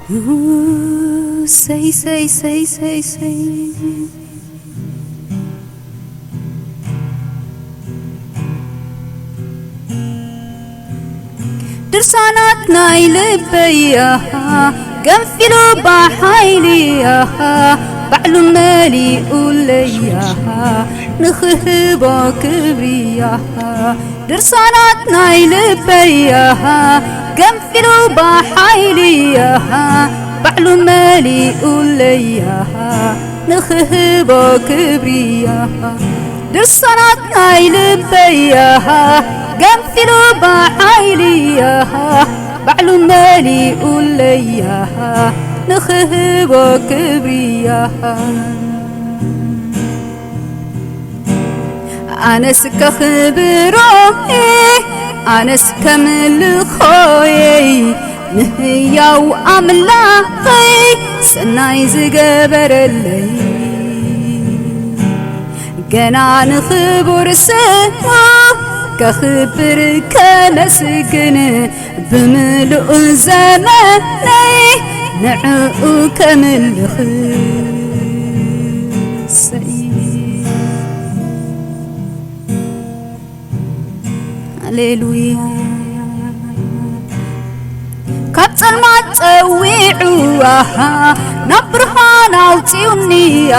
ሰይ ሰይ ሰይ ሰይ ሰይ። ድርሳናት ናይ ልበይ ኣሃ፣ ገንፊሉ ብሓይሊ ኣሃ፣ ባዕሉ መሊኡለይ ኣሃ፣ ንኽህቦ ክብሪ ኣሃ። ድርሳናት ናይ ልበይ ኣሃ፣ ገንፊሉ ብሓይሊ ኣሃ፣ ባዕሉ መሊኡለይ ኣሃ፣ ንኽህቦ ክብሪ ኣሃ። ድርሳናት ናይ ልበይ ኣሃ፣ ገንፊሉ ብሓይሊ ኣሃ፣ ባዕሉ መሊኡለይ ኣሃ፣ ንኽህቦ ክብሪ ኣሃ። ኣነስ ከኽብሮ፣ ኣነስ ከምልኾይ፣ ንህያው ኣምላኸይ ሰናይ ዝገበረለይ። ገና ንኽቡር ስሙ ከኽብር ከመስግን፣ ብምሉእ ዘመነይ ንዕኡ ከምልኽ። ሰይ። ሃሌሉያ። ካብ ጸልማት ጸዊዑ ኣሃ፣ ናብ ብርሃን ኣውጺኡኒ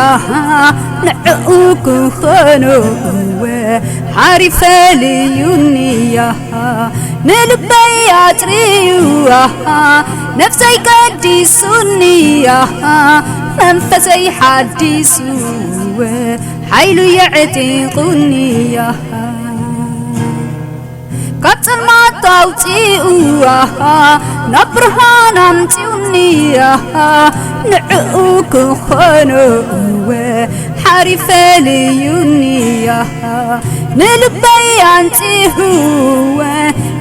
ኣሃ፣ ንዕኡ ክኾኖ እወ ሓሪፈ ልዩኒ ኣሃ፣ ንልበይ ኣጽርዩ ኣሃ፣ ነፍሰይ ቀዲሱኒ ኣሃ፣ መንፈሰይ ሓዲሱ እወ ሓይሉ የዕጢቑኒ ኣሃ። ካብ ጸልማት ኣውጺኡ ኣሃ፣ ናብ ብርሃን ኣምጺኡኒ ኣሃ፣ ንዕኡ ክኾኖ እወ ሓሪፈ ልዩኒ ኣሃ፣ ንልበይ ኣንጺሁ እወ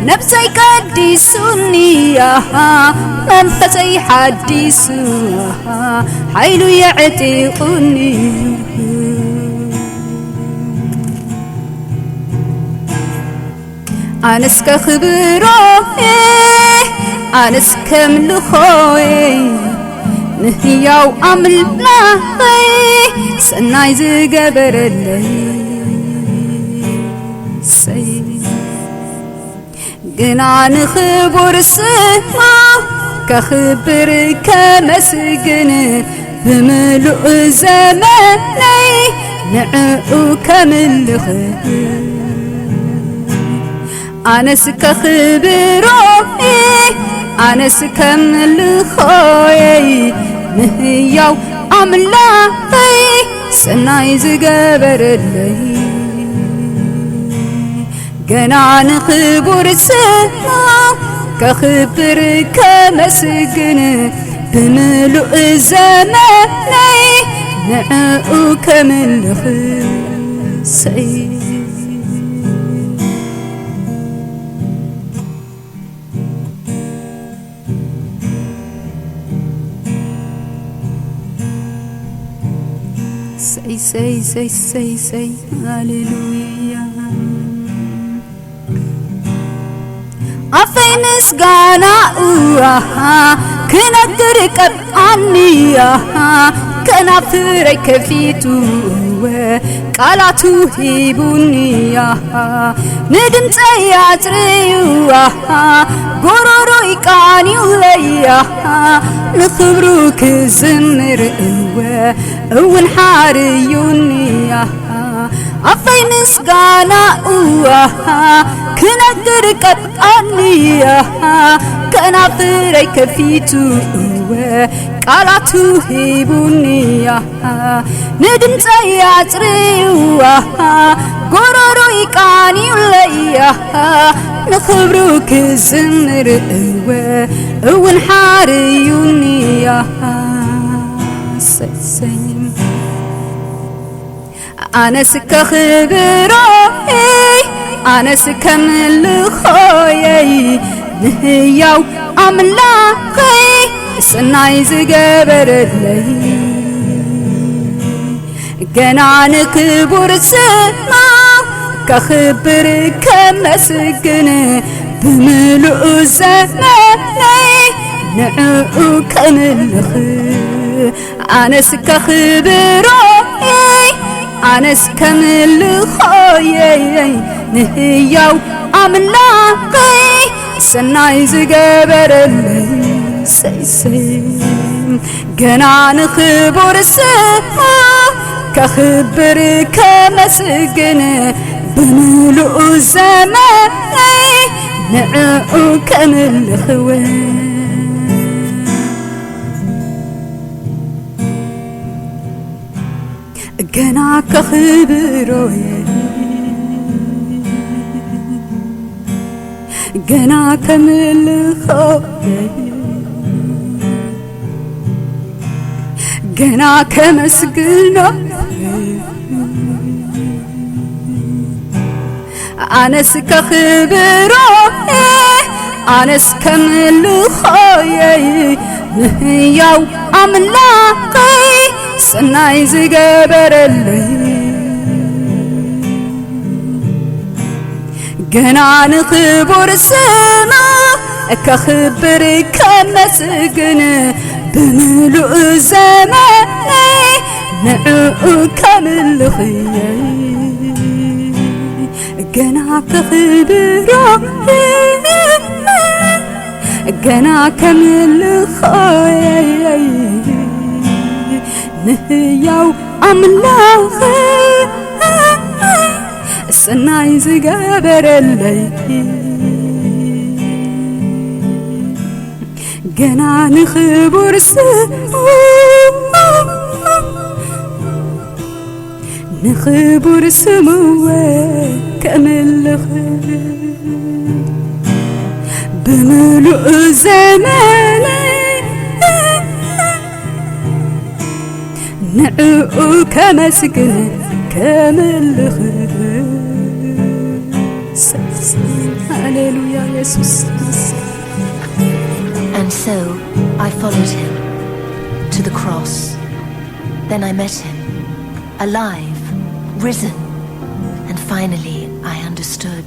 ነብሰይ ቀዲሱኒ ኣሃ፣ መንፈሰይ ሓዲሱ ኣሃ፣ ሓይሉ የዕጢቑኒ። ኣነስ ከኽብሮ፣ ኣነስ ከምልኾይ፣ ንህያው ኣምላኸይ ሰናይ ዝገበረለይ። ሰይ። ግና ንኽቡር ስሙ ከኽብር ከመስግን፣ ብምሉእ ዘመነይ ንዕኡ ከምልኽ። ኣነስ ከኽብሮ፣ ኣነስ ከምልኾይ፣ ንህያው ኣምላኸይ ሰናይ ዝገበረለይ። ገና ንኽቡር ስሙ ከኽብር ከመስግን፣ ብምሉእ ዘመነይ ንዕኡ ከምልኽ። ሰይ። ሰይ፣ ሰይ፣ ሰይ፣ ሰይ፣ ሰይ፣ ሃሌሉያ። ኣፈይ ምስጋናኡ፣ ኣሃ፣ ክነግር ቀብኣኒ፣ ኣሃ፣ ከናፍረይ ከፊቱ፣ እወ፣ ቃላቱ ሂቡኒ፣ ኣሃ፣ ንድምፀይ ኣፅርዩ፣ ኣሃ፣ ጎሮሮይ ቃንዩለይ፣ ኣሃ፣ ንኽብሩ ክዝምር፣ እወ፣ እውን ሓርዩኒ፣ ኣሃ፣ ኣፈይ ምስጋናኡ፣ ኣሃ፣ ክነግር ቀብኣኒ፣ ኣሃ፣ ከናፍረይ ከፊቱ፣ እወ፣ ቃላቱ ሂቡኒ፣ ኣሃ፣ ንድምፀይ ኣፅርዩ፣ ኣሃ፣ ጎሮሮይ ቃንዩለይ፣ ኣሃ፣ ንኽብሩ ክዝምር፣ እወ፣ እውን ሓርዩኒ፣ ኣሃ፣ ሰሰይ። ኣነስ ከኽብሮ፣ ኣነስ ከምልኾየይ፣ ንህያው ኣምላኸይ ሰናይ ዝገበረለይ። ገና ንክቡር ስሙ ከኽብር ከመስግን፣ ብምሉእ ዘመነይ ንዕኡ ከምልኽ ኣነስ ከኽብሮይ ኣነስ ከምልኾየይ ንህያው ኣምላኸይ ሰናይ ዝገበረለይ ሰይሰይ ገና ንኽቡር ስሙ ከኽብር ከመስግን ብምሉኡ ዘመነይ ንዕኡ ከምልኽወ ገና ከኽብሮየ ገና ከምልኾየ ገና ከመስግኖ ኣነስ ከኽብሮ ኣነስ ከምልኾየይ ንህያው ኣምላኸይ ሰናይ ዝገበረለይ ገና ንኽቡር ስሙ ከኽብር ከመስግን ብምሉእ ዘመነይ ንዕኡ ከምልኽየይ ገና ከኽብሮ ገና ከምልኾየይ ንህያው ኣምላኽ ሰናይ ዝገበረለይ ገና ንኽቡር ስሙ ንኽቡር ስምወ ከምልኽ ብምሉእ ዘመነ ንዕኡ ከመስግን ከምልኽ ሃሌሉያ የሱስ And so I followed him to the cross. Then I met him, alive, risen. And finally I understood.